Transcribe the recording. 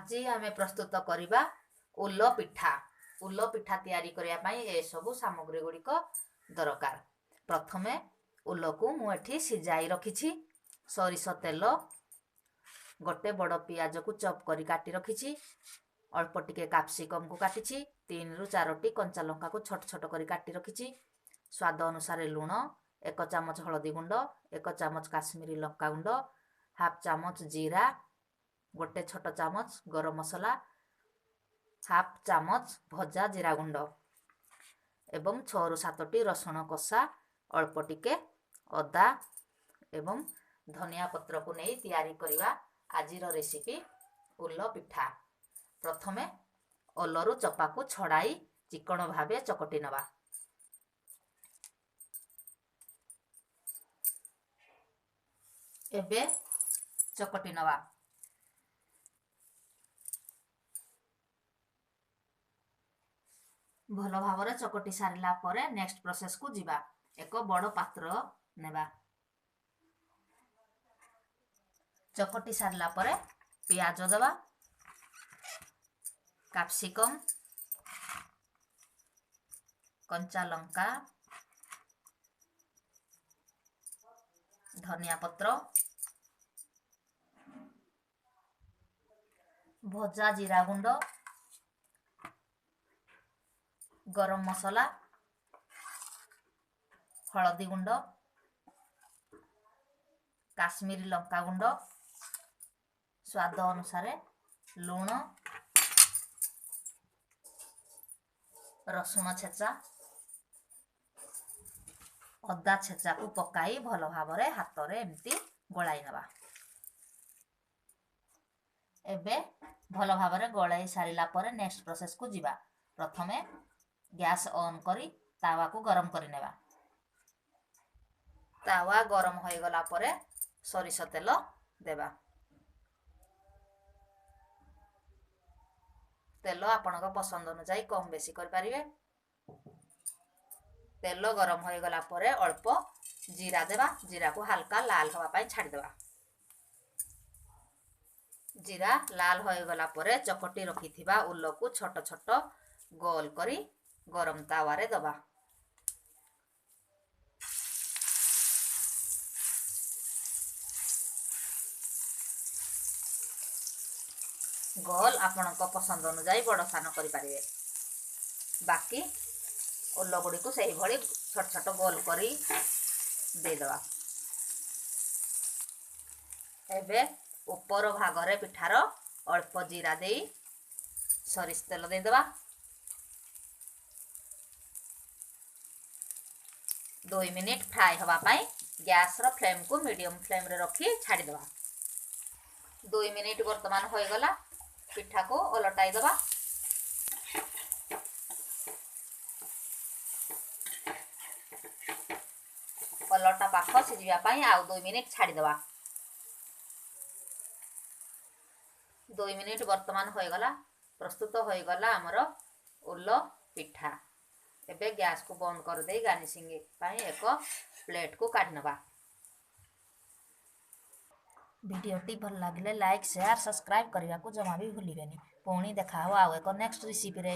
ଆଜି ଆମେ ପ୍ରସ୍ତୁତ କରିବା ଓଲ ପିଠା। ଓଲ ପିଠା ତିଆରି କରିବା ପାଇଁ ଏସବୁ ସାମଗ୍ରୀ ଗୁଡ଼ିକ ଦରକାର। ପ୍ରଥମେ ଓଲକୁ ମୁଁ ଏଠି ସିଝାଇ ରଖିଛି। ସୋରିଷ ତେଲ, ଗୋଟେ ବଡ଼ ପିଆଜକୁ ଚପ୍ କରି କାଟି ରଖିଛି, ଅଳ୍ପ ଟିକେ କାପ୍ସିକମ୍କୁ କାଟିଛି, 3ରୁ 4ଟି କଞ୍ଚା ଲଙ୍କାକୁ ଛୋଟ ଛୋଟ କରି କାଟି ରଖିଛି, ସ୍ୱାଦ ଅନୁସାରେ ଲୁଣ, 1 ଚାମଚ ହଳଦୀ ଗୁଣ୍ଡ, 1 ଚାମଚ କାଶ୍ମୀରୀ ଲଙ୍କା ଗୁଣ୍ଡ, ହାଫ୍ ଚାମଚ ଜିରା, ଗୋଟେ ଛୋଟ ଚାମଚ ଗରମ ମସଲା, ହାଫ୍ ଚାମଚ ଭଜା ଜିରା ଗୁଣ୍ଡ ଏବଂ 6ରୁ 7ଟି ରସୁଣ କଷା, ଅଳ୍ପ ଟିକେ ଅଦା ଏବଂ ଧନିଆ ପତ୍ରକୁ ନେଇ ତିଆରି କରିବା ଆଜିର ରେସିପି ଓଲ ପିଠା। ପ୍ରଥମେ ଓଲରୁ ଚପାକୁ ଛଡ଼ାଇ ଚିକଣ ଭାବେ ଚକଟି ନେବା। ଏବେ ଚକଟି ନେବା। ଭଲ ଭାବରେ ଚକଟି ସାରିଲା ପରେ ନେକ୍ସଟ ପ୍ରୋସେସକୁ ଯିବା। ଏକ ବଡ଼ ପାତ୍ର ନେବା। ଚକଟି ସାରିଲା ପରେ ପିଆଜ ଦେବା, କାପ୍ସିକମ୍, କଞ୍ଚା ଲଙ୍କା, ଧନିଆ ପତ୍ର, ଭଜା ଜିରା ଗୁଣ୍ଡ, ଗରମ ମସଲା, ହଳଦୀ ଗୁଣ୍ଡ, କାଶ୍ମୀରୀ ଲଙ୍କା ଗୁଣ୍ଡ, ସ୍ୱାଦ ଅନୁସାରେ ଲୁଣ, ରସୁଣ ଛେଚା, ଅଦା ଛେଚାକୁ ପକାଇ ଭଲ ଭାବରେ ହାତରେ ଏମିତି ଗୋଳାଇ ନେବା। ଏବେ ଭଲ ଭାବରେ ଗୋଳାଇ ସାରିଲା ପରେ ନେକ୍ସଟ ପ୍ରୋସେସକୁ ଯିବା। ପ୍ରଥମେ ଗ୍ୟାସ୍ ଅନ୍ କରି ତାୱାକୁ ଗରମ କରିନେବା। ତାୱା ଗରମ ହୋଇଗଲା ପରେ ସୋରିଷ ତେଲ ଦେବା। ତେଲ ଆପଣଙ୍କ ପସନ୍ଦ ଅନୁଯାୟୀ କମ୍ ବେଶୀ କରିପାରିବେ। ତେଲ ଗରମ ହୋଇଗଲା ପରେ ଅଳ୍ପ ଜିରା ଦେବା। ଜିରାକୁ ହାଲକା ଲାଲ ହେବା ପାଇଁ ଛାଡ଼ିଦେବା। ଜିରା ଲାଲ ହୋଇଗଲା ପରେ ଚକଟି ରଖିଥିବା ଓଲକୁ ଛୋଟ ଛୋଟ ଗୋଲ କରି ଗରମ ତାୱାରେ ଦେବା। ଗୋଲ ଆପଣଙ୍କ ପସନ୍ଦ ଅନୁଯାୟୀ ବଡ଼ ସାନ କରିପାରିବେ। ବାକି ଓଲ ଗୁଡ଼ିକୁ ସେହିଭଳି ଛୋଟ ଛୋଟ ଗୋଲ କରି ଦେଇଦେବା। ଏବେ ଉପର ଭାଗରେ ପିଠାର ଅଳ୍ପ ଜିରା ଦେଇ ସୋରିଷ ତେଲ ଦେଇଦେବା। 2 ମିନିଟ୍ ଫ୍ରାଏ ହେବା ପାଇଁ ଗ୍ୟାସ୍ର ଫ୍ଲେମ୍କୁ ମିଡ଼ିୟମ୍ ଫ୍ଲେମ୍ରେ ରଖି ଛାଡ଼ିଦେବା। 2 ମିନିଟ୍ ବର୍ତ୍ତମାନ ହୋଇଗଲା। ପିଠାକୁ ଓଲଟାଇ ଦେବା। ଓଲଟା ପାଖ ସିଝିବା ପାଇଁ ଆଉ 2 ମିନିଟ୍ ଛାଡ଼ିଦେବା। 2 ମିନିଟ୍ ବର୍ତ୍ତମାନ ହୋଇଗଲା। ପ୍ରସ୍ତୁତ ହୋଇଗଲା ଆମର ଓଲ ପିଠା। ଏବେ ଗ୍ୟାସ୍କୁ ବନ୍ଦ କରିଦେଇ ଗାର୍ନିସିଂ ପାଇଁ ଏକ ପ୍ଲେଟ୍କୁ କାଢ଼ି ନେବା। ଭିଡ଼ିଓଟି ଭଲ ଲାଗିଲେ ଲାଇକ୍, ସେୟାର, ସବସ୍କ୍ରାଇବ୍ କରିବାକୁ ଜମା ବି ଭୁଲିବେନି। ପୁଣି ଦେଖା ହେବ ଆଉ ଏକ ନେକ୍ସଟ ରେସିପିରେ।